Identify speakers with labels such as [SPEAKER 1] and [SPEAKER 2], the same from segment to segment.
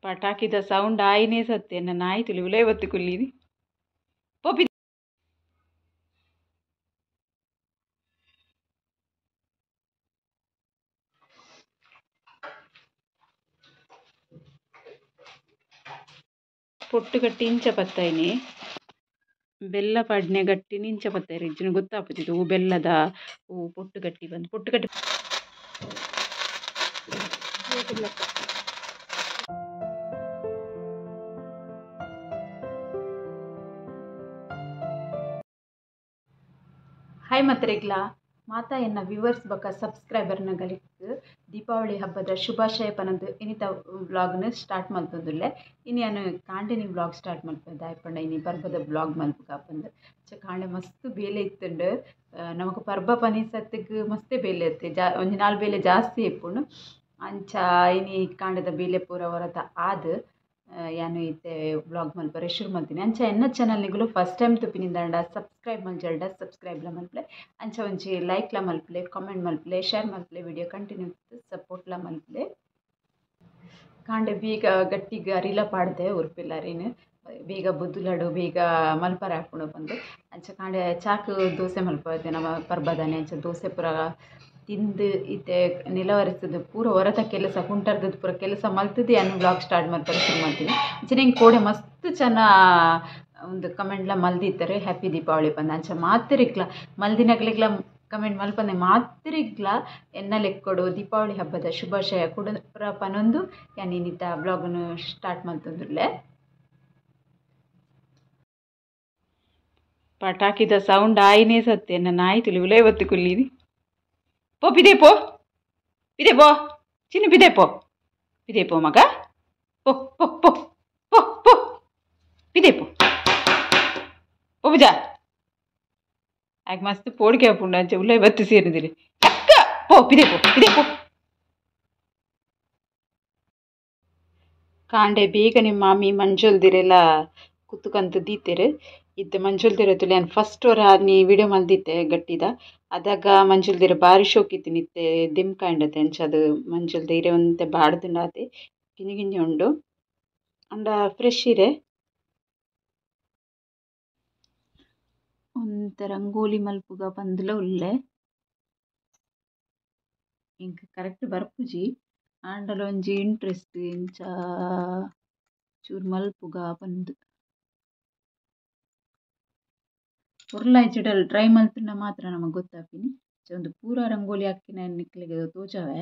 [SPEAKER 1] ಪಟಾಕಿದ sound ಆಯಿನೇ ಸತ್ತೆ ನನ್ನ ನಾಯಿ ತುಳಿ ಉಲೇ ಬತ್ತು ಕುಲ್ಲಿನಿ ಪೋಪಿ. ಪೊಟ್ಟು ಗಟ್ಟಿ ಇಂಚ ಪತ್ತಾಯಿನಿ ಬೆಲ್ಲ ಪಾಡ್ನೆ ಗಟ್ಟಿ ನಿಂಚ ಪತ್ತಾಯಿ ಇಜ್ಜಿನ ಗೊತ್ತಾಪುಜಿದು ಹೂ ಬೆಲ್ಲದ ಹೂ ಪೊಟ್ಟು ಗಟ್ಟಿ ಬಂದು ಪೊಟ್ಟು ಗಟ್ಟಿ. ಹಾಯ್ ಮತ್ರೆಗ್ಲಾ ಮಾತಾ ಎನ್ನ ವ್ಯೂವರ್ಸ್ ಬಕ್ಕ ಸಬ್ಸ್ಕ್ರೈಬರ್ನ ಗಲಿಕ್ ದೀಪಾವಳಿ ಹಬ್ಬದ ಶುಭಾಶಯ ಪನಂದು ಇನ್ನಿತ ಬ್ಲಾಗ್ನ ಸ್ಟಾರ್ಟ್ ಮಲ್ತೊಂದುಲ್ಲೆ. ಇನಿ ಯಾನು ಕಾಂಡೆನಿ ಬ್ಲಾಗ್ ಸ್ಟಾರ್ಟ್ ಮಲ್ಪೆ ದಾಯಪಂಡ ಇನಿ ಪರ್ಬದ ಬ್ಲಾಗ್ ಮಲ್ಪುಗ ಪಂದ್ ಚ ಕಾಂಡೆ ಮಸ್ತ್ ಬೇಲೆ ಇತ್ತುಂಡು. ನಮಕ್ ಪರ್ಬ ಪನಿಸತ್ತಿಗ್ ಮಸ್ತೆ ಬೇಲೆ ಇತ್ತೆ ಒಂಜಿ ನಾಲ್ ಬೇಲೆ ಜಾಸ್ತಿ ಇಪ್ಪುಂಡು. ಅಂಚ ಇನಿ ಕಾಂಡೆದ ಬೇಲೆ ಪೂರ ಹೊರತ ಆದ್ ಯಾನು ಇತ್ತೆ ಬ್ಲಾಗ್ ಮಲ್ಪರೆ ಶುರು ಮಲ್ತೀನಿ. ಅಂಚ ಎನ್ನ ಚಾನಲ್ ನಿಗುಲು ಫಸ್ಟ್ ಟೈಮ್ ತುಪಿನಿಂದಾಂಡ ಸಬ್ಸ್ಕ್ರೈಬ್ ಮಲ್ಜಲ್ಡ ಸಬ್ಸ್ಕ್ರೈಬ್ಲ ಮಲ್ಪಲೆ, ಅಂಚ ಒಂಜಿ ಲೈಕ್ಲ ಮಲ್ಪಲೆ, ಕಾಮೆಂಟ್ ಮಲ್ಪಲೆ, ಶೇರ್ ಮಲ್ಪಲೆ, ವಿಡಿಯೋ ಕಂಟಿನ್ಯೂ ಸಪೋರ್ಟ್ಲ ಮಲ್ಪಲೆ. ಕಾಂಡೆ ಬೀಗ ಗಟ್ಟಿಗೆ ಅರಿಲ ಪಾಡ್ದೆ ಉರ್ಪಿಲ್ಲ ಅರಿನ ಬೇಗ ಬುದ್ದುಲಡು ಬೇಗ ಮಲ್ಪರೆ ಹಾಕೊಂಡು ಬಂದು ಅಂಚ ಕಾಂಡೆ ಚಾಕು ದೋಸೆ ಮಲ್ಪತ್ತೆ ನಮ್ಮ ಪರ್ಬದಾನೆ. ಅಂಚ ದೋಸೆ ಪೂರ ತಿಂದು ಇತ್ತೆ ನಿಲವರಿಸದು ಪೂರ ಹೊರತ ಕೆಲಸ ಕುಂಟರ್ದದ್ದು ಪೂರ ಕೆಲಸ ಮಲ್ತದೆ ಅನ್ನು ಬ್ಲಾಗ್ ಸ್ಟಾರ್ಟ್ ಮಾಡ್ತಾರೆ ಶುರು ಮಾಡ್ತೀನಿ. ಅಂಚನೆ ಹಿಂಗೆ ಕೋಡೆ ಮಸ್ತ್ ಚೆನ್ನ ಒಂದು ಕಮೆಂಟ್ಲ ಮಲ್ದಿತ್ತಾರೆ ಹ್ಯಾಪಿ ದೀಪಾವಳಿ ಬಂದ. ಅಂಚ ಮಾತಿರಿಗ್ಲ ಮಲ್ದಿನಗ್ಲಿಗ್ಲ ಕಮೆಂಟ್ ಮಲ್ಪಂದೆ ಮಾತಿರಿಗ್ಲ ಎನ್ನ ಲೆಕ್ಕೊಡು ದೀಪಾವಳಿ ಹಬ್ಬದ ಶುಭಾಶಯ ಕೂಡ ಪೂರ ಪನೊಂದು ಯಾನಿನಿತ ಬ್ಲಾಗನ್ನು ಸ್ಟಾರ್ಟ್ ಮಲ್ತೊಂದುಲ್ಲೆ. ಪಟಾಕಿದ ಸೌಂಡ್ ಆಯಿನೇ ಸತ್ತೆ ನನ್ನ ನಾಯಿ ತುಳಿ ಉಲೇ ಬತ್ತು ಕುಲ್ಲಿನಿ. ಪೋ ಪಿದೆ ಪೋ ಪಿದೆ ಪೋ ಚಿನ್ನು ಪಿದೆ ಪೋ ಪಿದೆ ಪೋ ಮಗ ಪೋ ಪೋ ಪೋ ಪೋ ಪೋ ಪಿದೆ ಪೋ ಪೋ ಪೂಜಾ ಆಗ ಮಸ್ತ್ ಪೋಡಿಗೆ ಹಾಪುಂಡು ಅಂಚೆ ಉಲ್ಲೇ ಬತ್ತು ಸೇರಿದಿರಿ ಅಕ್ಕ ಪೋ ಪಿದೆ ಪೋ ಪಿದೆ ಪೋ. ಕಾಂಡೆ ಬೇಗ ನಿಮ್ಮ ಮಾಮಿ ಮಂಜುಲ್ದಿರೆಲ್ಲ ಕುತ್ತುಕಂತ ದೀತೆರು ಇತ್ತೆ ಮಂಜುಲ್ದಿರ ತುಳಿ ನಾನು ಫಸ್ಟ್ ವರ ನೀ ವಿಡಿಯೋ ಮಲ್ದಿತ್ತೆ ಗಟ್ಟಿದ ಅದಾಗ ಮಂಜುಲ್ದಿರ ಬಾರಿ ಶೋಕಿತ್ತು ನಿತ್ತೆ ದಿಮ್ಕಾಂಡತೆ ಅಂಚ ಅದು ಮಂಜುಲ್ದಿರೆ ಒಂತೆ ಬಾಡ್ದುಂಡಾತೆ ಗಿಂಜಿ ಗಿಂಜಿ ಉಂಡು ಅಂಡ ಫ್ರೆಶ್ ಇರೆ. ಒಂತೆ ರಂಗೋಲಿ ಮಲ್ಪುಗ ಬಂದುಲ ಉಲ್ಲೆ ಇಂಕ ಕರೆಕ್ಟ್ ಬರ್ಪುಜಿ ಆಂಡಲ ಒಂಜಿ ಇಂಟ್ರೆಸ್ಟ್ ಇಂಚ ಚೂರು ಮಲ್ಪುಗ ಬಂದು ಪೊರ್ಲಾಯ್ಚಿಡಲ್ ಟ್ರೈ ಮಲ್ತುಂಡ ಮಾತ್ರ ನಮಗೆ ಗೊತ್ತಾಪಿನಿ. ಒಂದು ಪೂರ ರಂಗೋಲಿ ಹಾಕಿನ ನಿಕ್ಲಿಗೆ ತೋಜವೆ.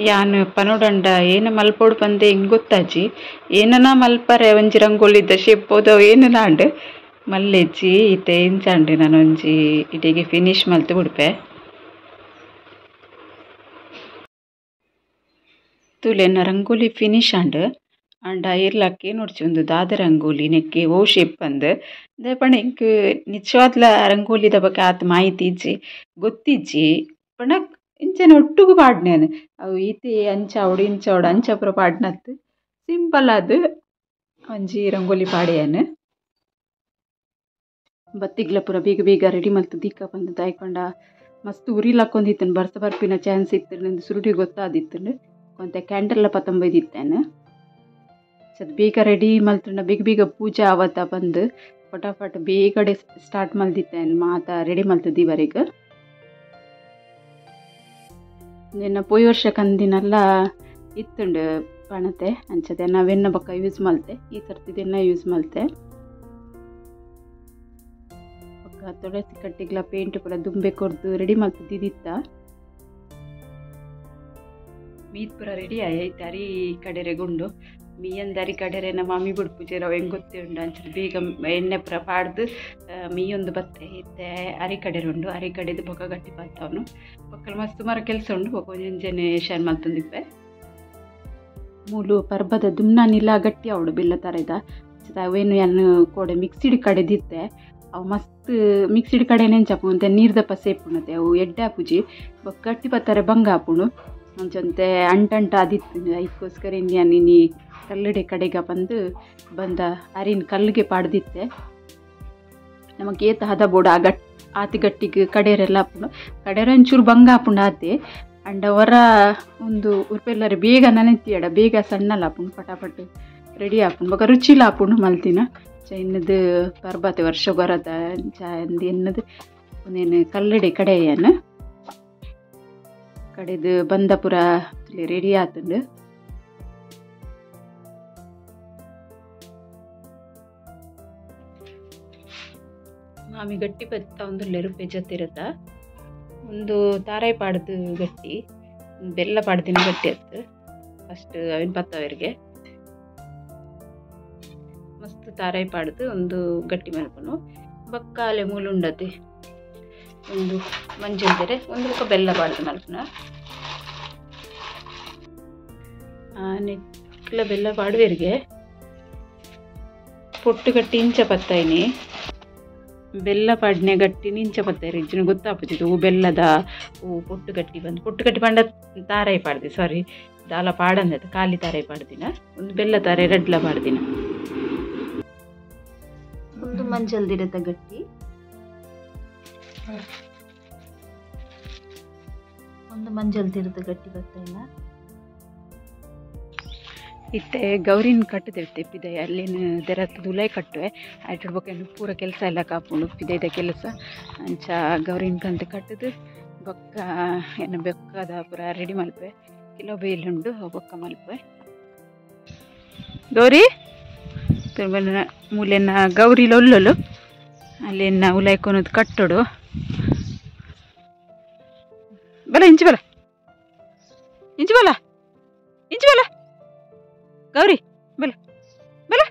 [SPEAKER 1] ಯಾನು ಪನೋಡಂಡ ಏನು ಮಲ್ಪೋಡು ಬಂದೆ ಹಿಂಗೆ ಗೊತ್ತಾಜಿ ಏನನ ಮಲ್ಪರೆ ಒಂಜಿ ರಂಗೋಲಿ ಇದ್ದ ಶೇಪ್ ಹೋದವು ಏನನ ಅಂಡ್ ಮಲ್ಲೆಜ್ಜಿ ಇತ್ತೆ ಇಂಚಾಂಡು ನಾನು ಒಂಜಿ ಇಟಿಗೆ ಫಿನಿಶ್ ಮಲ್ತು ಬಿಡ್ಪೆ. ತುಲೆನ ರಂಗೋಲಿ ಫಿನಿಶ್ ಆಂಡ್ ಅಂಡ ಇರ್ಲಕ್ಕೆ ನೋಡ್ಚಿ ಒಂದು ದಾದ ರಂಗೋಲಿ ನೆಕ್ಕೆ ಓ ಶೇಪ್ ಬಂದು ಪಂಡ ಇಂಕ್ ನಿಜವಾದ್ಲ ರಂಗೋಲಿದ ಬಗ್ಗೆ ಆತ ಮಾಹಿತಿ ಇಜ್ಜಿ ಗೊತ್ತಿಜ್ಜಿ ಪಂಡ ಇಂಚನೆ ಒಟ್ಟುಗು ಪಾಡ್ನೇನು ಅವು ಈತೆ ಅಂಚ ಅವಡು ಇಂಚ ಅವಡು ಅಂಚ ಪೂರ ಪಾಡ್ನತ್ತು ಸಿಂಪಲ್ ಅದು ಒಂಜಿ ರಂಗೋಲಿ ಪಾಡ್ಯಾನು. ಬತ್ತಿಗ್ಲ ಪೂರ ಬೇಗ ಬೇಗ ರೆಡಿ ಮಲ್ತು ದೀಕ ಬಂದು ದಾಯ್ಕೊಂಡ ಮಸ್ತ್ ಉರಿಲಾಕೊಂದಿತ್ತನು ಬರ್ಸ ಬರ್ಪಿನ ಚಾನ್ಸ್ ಇತ್ತು ಸುರುಡಿ ಗೊತ್ತಾದಿತ್ತು ಕೊಂತೆ ಕ್ಯಾಂಡಲ್ಲ ಪತ್ತೊಂಬೈದಿತ್ತೇನೆ. ಅದು ಬೇಗ ರೆಡಿ ಮಲ್ತುಂಡ ಬೇಗ ಬೇಗ ಪೂಜೆ ಆವತ್ತ ಬಂದು ಫಟಾಫಟ್ ಬೇಗಡೆ ಸ್ಟಾರ್ಟ್ ಮಲ್ದಿತ್ತೇನೆ ಮಾತ ರೆಡಿ ಮಲ್ತದಿವರೆಗೆ. ನಿನ್ನ ಪೋಯಿ ವರ್ಷ ಕಂದಿನೆಲ್ಲ ಇತ್ತುಂಡು ಪಣತೆ ಅಂಚದೆ ನಾವೆನ್ನ ಬಕ್ಕ ಯೂಸ್ ಮಲ್ತೆ ಈ ಸರ್ತಿದೆನ್ನ ಯೂಸ್ ಮಲ್ತೆ. ಬೊಕ್ಕ ತುಳಸಿ ಕಟ್ಟಿಗ್ಲ ಪೇಂಟ್ ಪೂರ ದುಂಬೆ ಕೊರ್ದು ರೆಡಿ ಮಲ್ತದಿತ್ತ. ಮೀತ್ ಪೂರ ರೆಡಿ ಆಯ್ತು ಅರಿ ಕಡೆರೆ ಗುಂಡು ಮೀಯಂದರಿ ಕಡೆರೆ ನಮ್ಮ ಮಾಮಿ ಬಿಡ್ಪುಜೆ ರವೆ ಹೆಂಗೆ ಗೊತ್ತೇ ಉಂಡು ಅಂಚ ಬೇಗ ಎಣ್ಣೆ ಪೂರ ಪಾಡ್ದು ಮೀಯೊಂದು ಬತ್ತೆ ಇತ್ತೆ ಅರಿ ಕಡೆರೆ ಉಂಡು ಅರಿ ಕಡೆದು ಬೊಕ್ಕ ಗಟ್ಟಿ ಬತ್ತವನು ಬೊಕ್ಕಲು ಮಸ್ತ್ ಸುಮಾರು ಕೆಲಸ ಉಂಡು ಬೊಕ್ಕ ಒಂಜೊಂಜನೆ ಶೇರ್ ಮಲ್ತೊಂದಿಪ್ಪೆ. ಮೂಲು ಪರ್ಬದ ದುಮ್ನಾನಿಲ್ಲ ಗಟ್ಟಿ ಅವಳು ಬೆಲ್ಲ ತರದ ಅವೇನು ಯಾನು ಕೋಡೆ ಮಿಕ್ಸಿಡ್ ಕಡೆದಿತ್ತೆ ಅವು ಮಸ್ತ್ ಮಿಕ್ಸಿಡ್ ಕಡೆ ನೆಂಚಪ್ಪು ಅಂತೆ ನೀರ್ದಪ್ಪ ಸೇಪುಣತೆ ಅವು ಎಡ್ಡೆ ಆಪುಜಿ ಬೊಕ್ಕ ಗಟ್ಟಿ ಬತ್ತಾರೆ ಬಂಗ ಆಪುಣು ಅಂಚಂತೆ ಅಂಟಂಟ ಆದಿತ್ತು. ಅದಕ್ಕೋಸ್ಕರ ಇನ್ನು ನೀ ಕಲ್ಲಡೆ ಕಡೆಗೆ ಬಂದು ಬಂದ ಅರಿನ ಕಲ್ಲಿಗೆ ಪಾಡ್ದಿತ್ತೆ ನಮಗೆ ಏತ ಹದ ಬೋಡ ಆ ಗಟ್ ಆತಿ ಗಟ್ಟಿಗೆ ಕಡೆಯರೆಲ್ಲ ಆಪುಂಡು ಕಡೆಯರ ಒಂಚೂರು ಬಂಗ ಆಪುಂಡು ಆತೆ ಅಂಡ ಹೊರ ಒಂದು ಉರ್ಪೆಲ್ಲರೆ ಬೇಗ ನನೆತ್ತಿಯಡ ಬೇಗ ಸಣ್ಣಲ ಆಪುಂಡು ಪಟಾಪಟ್ ರೆಡಿ ಆಪುಂಡು ಬೊಕ ರುಚಿಲ ಆಪುಂಡು ಮಲ್ತಿನ ಚ ಇನ್ನದು ಪರ್ಬತೆ ವರ್ಷ ಬರದ ಚ ಎನ್ನದು ಒಂದೇನು ಕಲ್ಲಡೆ ಕಡೆಯನ ಕಡೆದು ಬಂದಪುರ ರೆಡಿ ಆತುಂಡು. ಮಾಮಿ ಗಟ್ಟಿ ಬತ್ತ ಒಂದು ಲೆರು ಪೆಜತ್ತಿರತ್ತ ಒಂದು ತಾರಾಯಿ ಪಾಡ್ದು ಗಟ್ಟಿ ಬೆಲ್ಲ ಪಾಡ್ದಿನ ಗಟ್ಟಿ ಅತ್ತು ಫಸ್ಟ್ ಅವಿನ ಪತ್ತವರಿಗೆ ಮಸ್ತ್ ತಾರಾಯಿ ಪಾಡ್ದು ಒಂದು ಗಟ್ಟಿ ಮಲ್ಪನು ಬಕ್ಕಾಲೆ ಮೂಲುಂಡತೆ ಒಂದು ಮಂಜಲ್ದರೆ ಒಂದು ಬೊಕ್ಕ ಬೆಲ್ಲ ಪಾಡ್ದು ಮಲ್ಪುನ ನೆಕ್ಲ ಬೆಲ್ಲ ಪಾಡುವೆರಿಗೆ ಪೊಟ್ಟು ಗಟ್ಟಿ ಇಂಚ ಪತ್ತಾಯಿನಿ ಬೆಲ್ಲ ಪಾಡ್ನೆ ಗಟ್ಟಿ ನಿಂಚ ಪತ್ತಾಯಿರಿ ಇಜ್ಜಿನ ಗೊತ್ತಾಪುಜಿತು ಹೂ ಬೆಲ್ಲದ ಹೂ ಪೊಟ್ಟು ಗಟ್ಟಿ ಬಂದು ಪೊಟ್ಟು ಗಟ್ಟಿ ಪಂಡ ತಾರಾಯಿ ಪಾಡ್ದಿ ಸಾರಿ ದಾಲ ಪಾಡಂದ ಖಾಲಿ ತಾರಾಯಿ ಪಾಡ್ದಿನ ಒಂದು ಬೆಲ್ಲ ತಾರಾಯಿ ರಡ್ಲ ಪಾಡ್ದಿನ
[SPEAKER 2] ಒಂದು ಮಂಜಲ್ದಿರತ ಗಟ್ಟಿ ಒಂದು ಮಂಜಲ್ದಿರತ ಗಟ್ಟಿ ಬರ್ತಾ ಇಲ್ಲ.
[SPEAKER 1] ಇತ್ತೆ ಗೌರಿನ ಕಟ್ಟುದಿರ್ತೆ ಪಿದೈ ಅಲ್ಲಿನ ದೆರತ್ತು ದುಲೈ ಕಟ್ಟುವೆ ಆಯ್ತು ಪೂರ ಕೆಲಸ ಎಲ್ಲ ಕಾಪುಂಡು ಪಿದೈದ ಕೆಲಸ ಅಂಚ ಗೌರಿನ ಕಂತ ಕಟ್ಟುದು ಬೊಕ್ಕ ಏನು ಬೆಕ್ಕದ ಪೂರ ರೆಡಿ ಮಲ್ಪೆ ಕೆಲವು ಬೇಲುಂಡು ಬೊಕ್ಕ ಮಲ್ಪೆ. ಗೌರಿ ಮೂಲೆನ ಗೌರಿಲ ಒಲ್ಲೊಲು ಅಲ್ಲಿನ ಉಲೈಕೊನದು ಕಟ್ಟೋಡು ಬಲ ಇಂಚು ಬಲ ಇಂಚು ಬಲ ಇಂಚು ಬಲ ಗೌರಿ ಬಲ ಬಲ.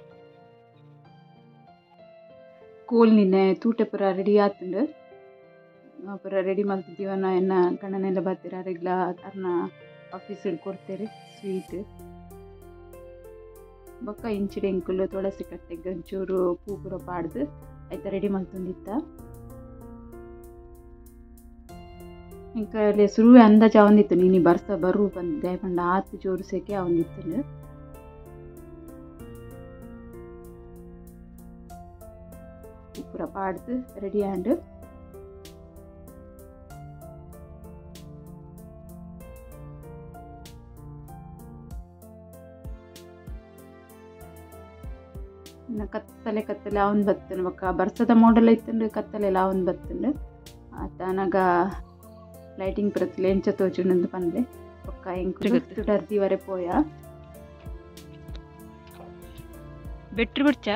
[SPEAKER 1] ಕೋಲ್ ನಿನ್ನೆ ತೂಟೆ ಪೂರ ರೆಡಿ ಆತುಂಡು ಪೂರ ರೆಡಿ ಮಲ್ತಿದ್ದೀವನ ಎನ್ನ ಗಂಡನೆಲ್ಲ ಬರ್ತೀರ ಅರೆಗ್ಲ ಅರ್ನ ಆಫೀಸಿಗೆ ಕೊಡ್ತೇವೆ ಸ್ವೀಟ್ ಬೊಕ್ಕ ಇಂಚಿಡೆ ಎಂಕುಲು ತುಳಸಿ ಕಟ್ಟೆಗೆ ಒಂಚೂರು ಪೂ ಪೂರ ಪಾಡ್ದು ಆಯ್ತಾ ರೆಡಿ ಮಲ್ತೊಂದಿತ್ತ. ಎಂಕಲೆ ಸುರುವೆ ಅಂದಾಜು ಅವಂದಿತ್ತು ನೀನು ಬರ್ಸ ಬರು ಬಂದೆ ಪಂಡ ಆತು ಜೋರು ಸೆಕೆ ಅವಂದಿತ್ತು. ಪೂರ ಪಾಡ್ದು ರೆಡಿ ಆಂಡ್ ಕತ್ತಲೆ ಕತ್ತಲೆ ಅವನ್ ಬತ್ತನು ಬೊಕ್ಕ ಬರ್ಸದ ಮೋಡಲ್ ಇತ್ತುಂಡು ಕತ್ತಲೆಲ್ಲ ಅವನ್ ಬತ್ತುಂಡು ಆತನಗ ಲೈಟಿಂಗ್ ಪ್ರತಿಲೆ ಎಂಚ ತೋಜುಂಡು ಪನ್ಲೆ ಬೊಕ್ಕ ಎಂಕು ತುಡರ್ದಿವರೆ ಪೋಯ ಬೆಟ್ರು ಬಿಡ್ಚ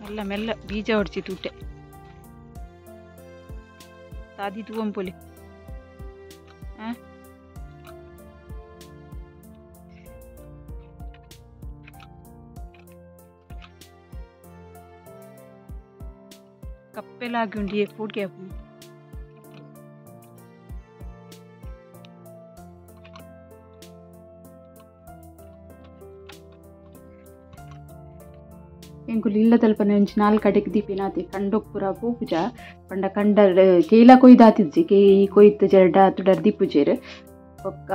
[SPEAKER 1] ಮೆಲ್ಲ ಮೆಲ್ಲ ಬೀಜ ಹೊಡ್ಸಿ ತೂಟೆ ತಾದಿ ತೂವಂಪೊಲಿ. ಕಪ್ಪೆಲಾಗಿ ಉಂಡಿ ಫುಡ್ಗೆ ಎಂಕುಲು ಇಲ್ಲದಲ್ಪನೆ ಒಂಜಿ ನಾಲ್ಕು ಅಡೆಕ್ ದೀಪಿನಾತೆ ಕಂಡೊಕ್ ಪೂರ ಪೋಪುಜ ಪಂಡ ಕಂಡ ಕೇಲ ಕೊಯ್ದಾತಿಜ್ಜಿ ಕೇ ಕೊಯ್ತು ಜರಡ ತುಡರ್ ದೀಪುಜೆರ್ ಬೊಕ್ಕ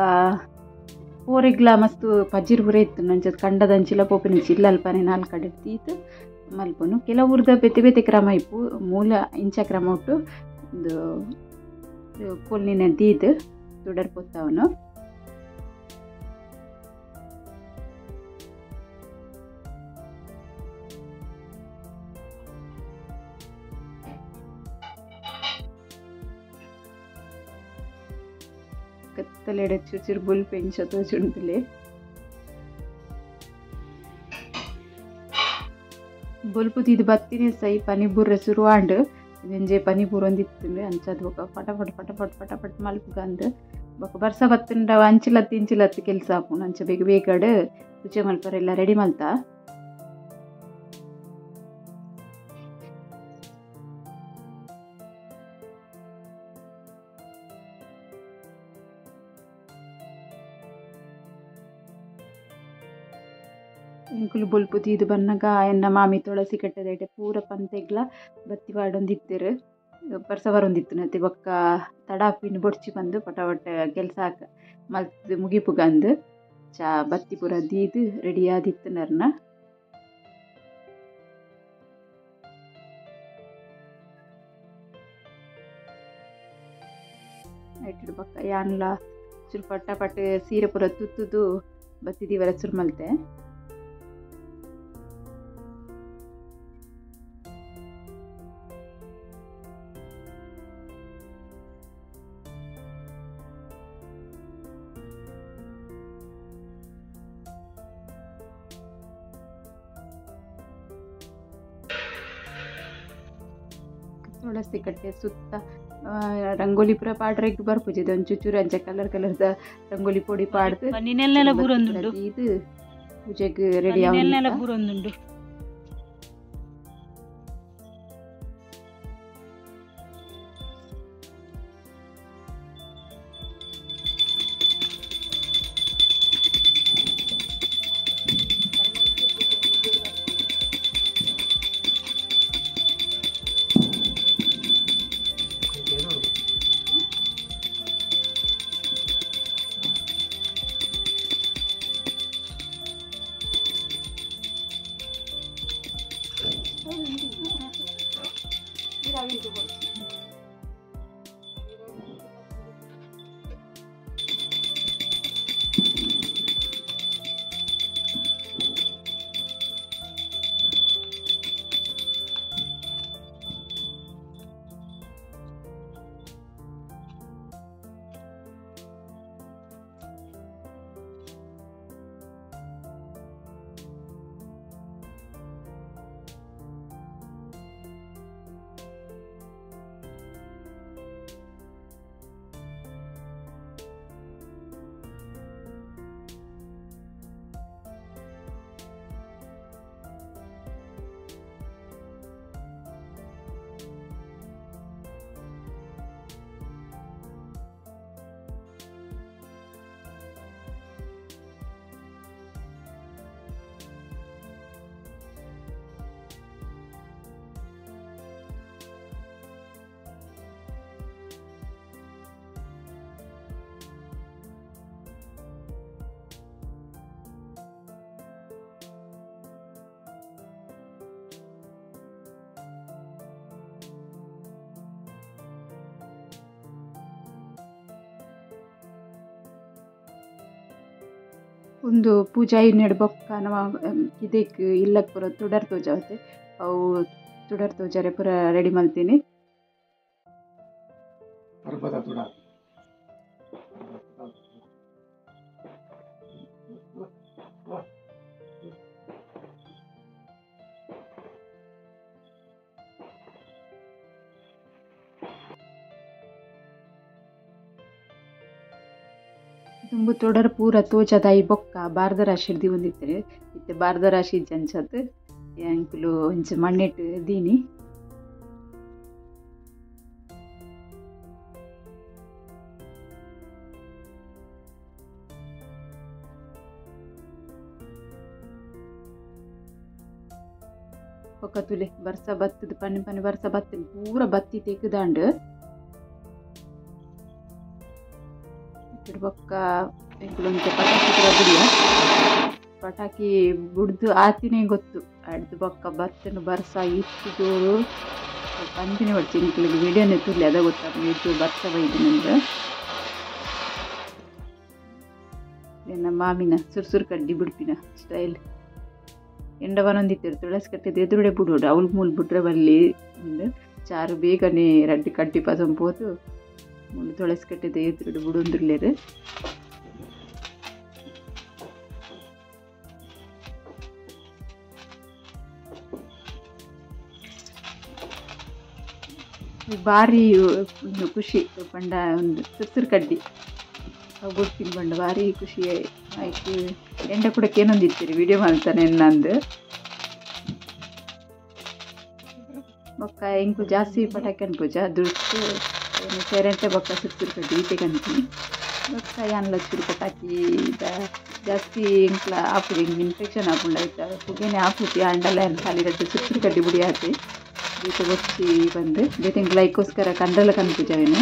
[SPEAKER 1] ಪೋರೆಗ್ಲ ಮಸ್ತ್ ಪಜಿರ್ ಪೂರ ಇತ್ತು ನಂಚ ಕಂಡದಂಚಿಲ ಪೋಪಿನಿಜ್ಜಿ ಇಲ್ಲಲ್ಪನೆ ನಾಲ್ಕು ಅಡೆಟ್ ದೀತ್ ಮಲ್ಪುನು. ಕೆಲವು ಊರ್ದ ಬೇತೆ ಬೇತೆ ಕ್ರಮ ಇಪ್ಪು ಮೂಲ ಇಂಚ ಕ್ರಮ ಉಟ್ಟು ಒಂದು ಕೊಲ್ಲಿನ ದೀದ್ ತುಡರ್ ಪೊತ್ತವನು. ಕತ್ತಲೆಡೆ ಚೂರು ಚೂರು ಬೊಲ್ಪು ಎಂಚ ತೋಜುಂಡುಲೆ ಬೊಲ್ಪು ದೀದ್ ಬತ್ತಿನೇ ಸೈ ಪನಿ ಬೂರ್ರೆ ಸುರು ಆಂಡ್ ಒಂಜೆ ಪನಿ ಬೂರೊಂದಿತ್ತುಂಡು ಅಂಚಾದ್ ಬೊಕ ಪಟ ಪಟ ಪಟ ಪಟ ಪಟ ಪಟ ಮಲ್ಪುಗಂದ್ ಬೊಕ ಬರ್ಸ ಬತ್ತುಂಡ ಅಂಚಿಲತ್ತ್ ಇಂಚಿಲತ್ತ್ ಕೆಲಸ ಆಪುಂಡು ಅಂಚ ಬೇಗ ಬೇಗಡ್ ಪೂಜೆ ಮಲ್ಪರೆಲ್ಲ ರೆಡಿ ಮಲ್ತ. ಎಂಕುಲು ಬೊಲ್ಪು ದೀದ್ ಬನ್ನಗ ಎನ್ನ ಮಾಮಿ ತುಳಸಿ ಕಟ್ಟೆದೈಟೆ ಪೂರ ಪಂತೆಗ್ಲ ಬತ್ತಿ ಪಾಡೊಂದಿತ್ತೆರ್ ಬರ್ಸ ಬರೊಂದಿತ್ತು ನತೆ ಬೊಕ್ಕ ತಡಾಪಿನ ಬೊಡ್ಚಿ ಬಂದು ಪಟ ಪಟ ಕೆಲಸ ಮಲ್ತ್ ಮುಗಿಪುಗಂದ್ ಚಾ ಬತ್ತಿ ಪೂರ ದೀದ್ ರೆಡಿ ಆದಿತ್ತುನರ್ನ. ಐಟಿಡ್ ಬೊಕ್ಕ ಯಾನ್ಲ ಚೂರು ಪಟ್ಟ ಪಟ್ಟ ಸೀರೆ ಪೂರ ತುತ್ತುದು ಬತ್ತಿ ದೀವರ ಸುರು ಮಲ್ತೆ. ತುಳಸಿ ಕಟ್ಟೆ ಸುತ್ತ ರಂಗೋಲಿ ಪೂರ ಪಾಡ್ರೆಗ್ ಬರ್ಪುಜಿ ಒಂಚೂರು ಅಂಚ ಕಲರ್ ಕಲರ್ದ ರಂಗೋಲಿ ಪೊಡಿ ಪಾಡ್ದು ಇದು ಪೂಜೆಗ್ ರೆಡಿ ಆವೊಂದು. ಒಂದು ಪೂಜೆ ಇನ್ನೆರಡು ಬೊಕ್ಕ ನಮ ಇದಕ್ಕೆ ಇಲ್ಲಕ್ಕೆ ಪೂರ ತುಡರ್ ತೋಜಾವತ್ತೆ ಅವು ತುಡರ್ ತೋಜಾರೆ ಪೂರ ರೆಡಿ ಮಲ್ತೀನಿ. ತುಂಬು ತುಡರ್ ಪೂರ ತೋಜದಾಯಿ ಬೊಕ್ಕ ಬಾರ್ದ ರಾಶಿ ದೀವೊಂದಿತ್ತೆರ್ ಇತ್ತೆ ಬಾರ್ದ ರಾಶಿ ಇಜ್ಜಂಚತ್ ಎಂಕುಲು ಒಂಜಿ ಮಣ್ಣೆಟ್ ದೀನಿ. ಬೊಕ್ಕ ತುಲೆ ಬರ್ಸ ಬತ್ತದ ಪನ್ನಿ ಪನ್ನಿ ಬರ್ಸ ಬತ್ತದ ಪೂರ ಬತ್ತಿ ತೆಗ್ದಾಂಡ್. ಬೊಕ್ಕ ಎಂಕುಲು ಪಟಾಕಿ ಪೂರ ಬುಡಿಯ ಪಟಾಕಿ ಬುಡ್ದು ಆತಿನೇ ಗೊತ್ತು ಅಡ್ದು ಬೊಕ್ಕ ಬತ್ತನು ಬರ್ಸ ಇತ್ತು ಜೋರು ಪಂತಿನೇ ಹೊಡ್ಚಿ ಎಂಕ್ಲೆಗ್ ವಿಡಿಯೋನೇ ತುರ್ಲಿ ಅದ ಗೊತ್ತಾಪುಂಡು ಏತ್ ಬರ್ಸ ಬೈದಿನಂದ್. ಎನ್ನ ಮಾಮಿನ ಸುರು ಸುರು ಕಡ್ಡಿ ಬುಡ್ಪಿನ ಸ್ಟೈಲ್ ಎಂಡ ಬನೊಂದಿತ್ತೆರ್ ತುಳಸಿ ಕಟ್ಟೆದ ಎದುರುಡೆ ಬುಡೋಡು ಅವ್ಲು ಮೂಲು ಬುಡ್ರೆ ಬಲ್ಲಿ ಉಂಡು ಚಾರು ಬೇಗನೆ ರಡ್ಡ್ ಕಡ್ಡಿ ಪತೊಂದು ಪೋದು ಮೂಲು ತುಳಸಿ ಕಟ್ಟೆದ ಎದುರುಡೆ ಬುಡೊಂದುಲ್ಲೆರ್. ಬಾರಿ ಒಂದು ಖುಷಿ ಪಂಡ ಒಂದು ಸುರು ಕಡ್ಡಿ ಅವು ಬುಡ್ಪಿನ ಪಂಡ ಬಾರಿ ಖುಷಿ ಆಯ್ತು. ಎಂಡ ಕೂಡ ಕೇನೊಂದಿತ್ತೆರ್ ವಿಡಿಯೋ ಮಲ್ತಾನೆ ಎನ್ನಂದು. ಬೊಕ್ಕ ಎಂಕು ಜಾಸ್ತಿ ಪಟಾಕಿ ಅನ್ಪುಜ ದುಡ್ಡು ಸೇರಂಟೆ ಬೊಕ್ಕ ಸುರು ಕಡ್ಡಿ ಈತೆ ಕಂತೀನಿ. ಬೊಕ್ಕ ಯಾನ್ಲ ಚೂರು ಪಟಾಕಿ ಜಾಸ್ತಿ ಎಂಕ್ಲ ಆಪುಜಿ ಎಂಕ್ ಇನ್ಫೆಕ್ಷನ್ ಆಪುಂಡು ಐತ ಪುಗೆನೆ ಆಪುಜಿ ಆಂಡಲ ಯಾನ್ ಖಾಲಿ ರಡ್ಡ್ ಸುರು ಕಡ್ಡಿ ಬುಡಿ ಆತೆ ಬೇತೆ ಬೊಚ್ಚಿ ಬಂದು ಬೇತೆ ಎಂಕ್ಲ ಐಕೋಸ್ಕರ ಕಂಡಲ ಕನ್ಪುಜ ಅವೆನ್.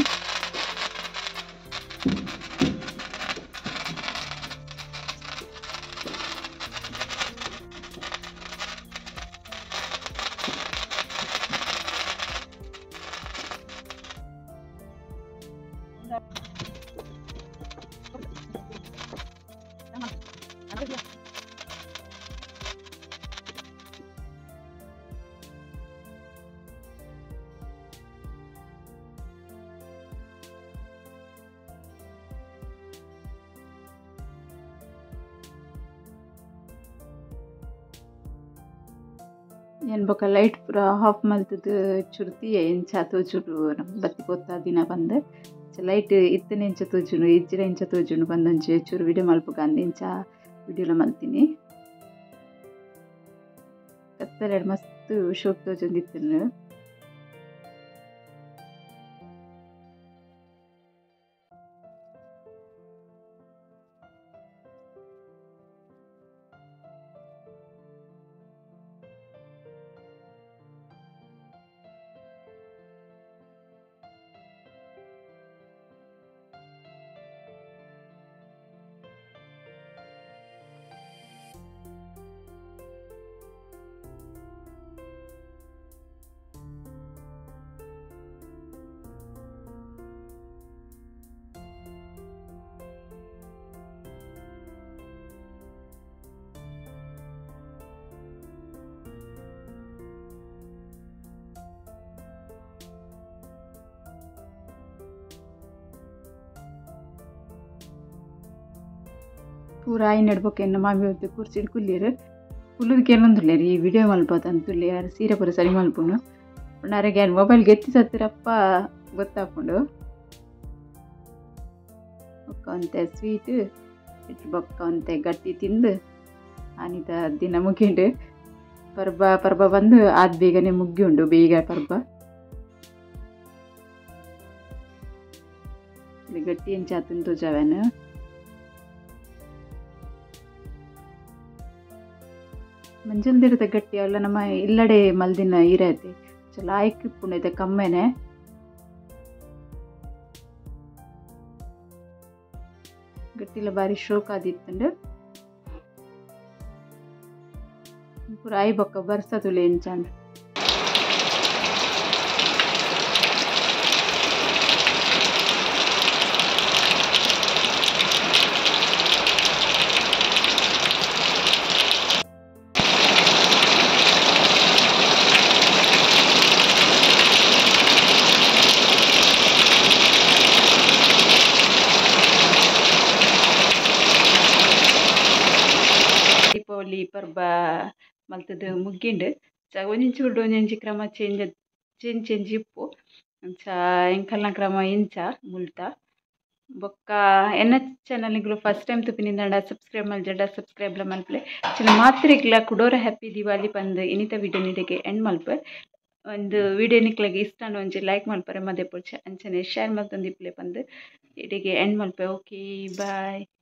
[SPEAKER 1] ಏನ್ ಬೊಕ ಲೈಟ್ ಪೂರ ಆಫ್ ಮಲ್ತದು ಚುರ್ತಿ ಎಂಚ ತೋಜುಂಡು ನಮ್ಮ ಬತ್ತಿ ಪೊತ್ತ ದಿನ ಬಂದು ಲೈಟ್ ಇತ್ತನೆ ಎಂಚ ತೋಜುಂಡು ಇಜ್ಜಿಡ ಎಂಚ ತೋಜುಂಡು ಬಂದಂಚೆ ಚೂರು ವಿಡಿಯೋ ಮಲ್ಪುಗ ಅಂದ್ ಇಂಚ ವಿಡಿಯೋಲ ಮಲ್ತೀನಿ. ಕತ್ತಲೆಡ್ ಮಸ್ತ್ ಶೋಕ್ ತೋಜೊಂದಿತ್ತುಂಡು. ಪೂರ ಆಯಿನಡ್ ಎನ್ನ ಮಾಮಿ ಒತ್ತು ಕುರ್ಚಿಡ್ ಕುಲ್ಲಿಯರು ಕುಲ್ಲುದು ಕೇನೊಂದುಲ್ಲೆರ್ ಈ ವಿಡಿಯೋ ಮಲ್ಪದಂತುಲ್ಲೆ ಯಾರು ಸೀರೆ ಪೂರ ಸರಿ ಮಲ್ಪುನು ಪಂಡ ಅರೆಗ್ ಯಾನ್ ಮೊಬೈಲ್ ಗೆತ್ತಿ ಸತ್ತಿರಪ್ಪ ಗೊತ್ತಾಪುಂಡು. ಬೊಕ್ಕ ಒಂತೆ ಸ್ವೀಟ್ ಇಟ್ಟು ಬೊಕ್ಕ ಒಂತೆ ಗಟ್ಟಿ ತಿಂದು ಆನಿದ ದಿನ ಮುಗಿಂಡು. ಪರ್ಬ ಪರ್ಬ ಬಂದು ಆದ್ ಬೇಗನೆ ಮುಗ್ಗಿ ಉಂಡು ಬೇಗ ಪರ್ಬ. ಗಟ್ಟಿ ಎಂಚ ಆತುಂಡು ತೋಜಾವೆನ್. ಮಂಜಲ್ದಿರದ ಗಟ್ಟಿ ಅಲ್ಲ ನಮ್ಮ ಇಲ್ಲಡೆ ಮಲ್ದಿನ ಇರತ್ತೆ ಲಾಯ್ಕ್ ಇಪ್ಪುಂಡು ಕಮ್ಮೆನೆ. ಗಟ್ಟಿಲ ಬಾರಿ ಶೋಕ್ ಆದಿತ್ತುಂಡು. ಪೂರ ಆಯಿ ಬೊಕ್ಕ ಬರ್ಸದುಲೆ ಎಂಚಾಂಡ್. ದೀಪಾವಳಿ ಪರ್ಬ ಮಲ್ತದು ಮುಗ್ಗಿಂಡು. ಒಂಜೊಂಜಿ ಒಂಜೊಂಜಿ ಕ್ರಮ ಚೇಂಜ್ ಚೇಂಜ್ ಚೇಂಜ್ ಇಪ್ಪು ಅಂಚ ಎಂಕಲ್ನ ಕ್ರಮ ಇಂಚ ಮುಲ್ತ. ಬೊಕ್ಕ ಎನ್ನ ಚಾನಲ್ಗಳು ಫಸ್ಟ್ ಟೈಮ್ ತುಪಿನಿಂದ ಸಬ್ಸ್ಕ್ರೈಬ್ ಮಲ್ಜಡ ಸಬ್ಸ್ಕ್ರೈಬ್ ಮಲ್ಪಲೆ ಚಿನ್ನ ಮಾತ್ರೆಗ್ಲ ಕುಡೋರ ಹ್ಯಾಪಿ ದಿವಾಲಿ ಪಂದ್ ಇನ್ನಿತ ವಿಡಿಯೋ ನಿಡೆಗೆ ಎಂಡ್ ಮಲ್ಪೆ. ಒಂದು ವಿಡಿಯೋ ನಿಕ್ಲಗೆ ಇಷ್ಟ ಒಂಜಿ ಲೈಕ್ ಮಲ್ಪರೆ ಮದೆ ಪೊರ್ಚೆ ಅಂಚನೆ ಶೇರ್ ಮಲ್ತೊಂದಿಪ್ಪಲೆ ಪಂದ್ ಇಡೆಗೆ ಎಂಡ್ ಮಲ್ಪೆ. Okay bye.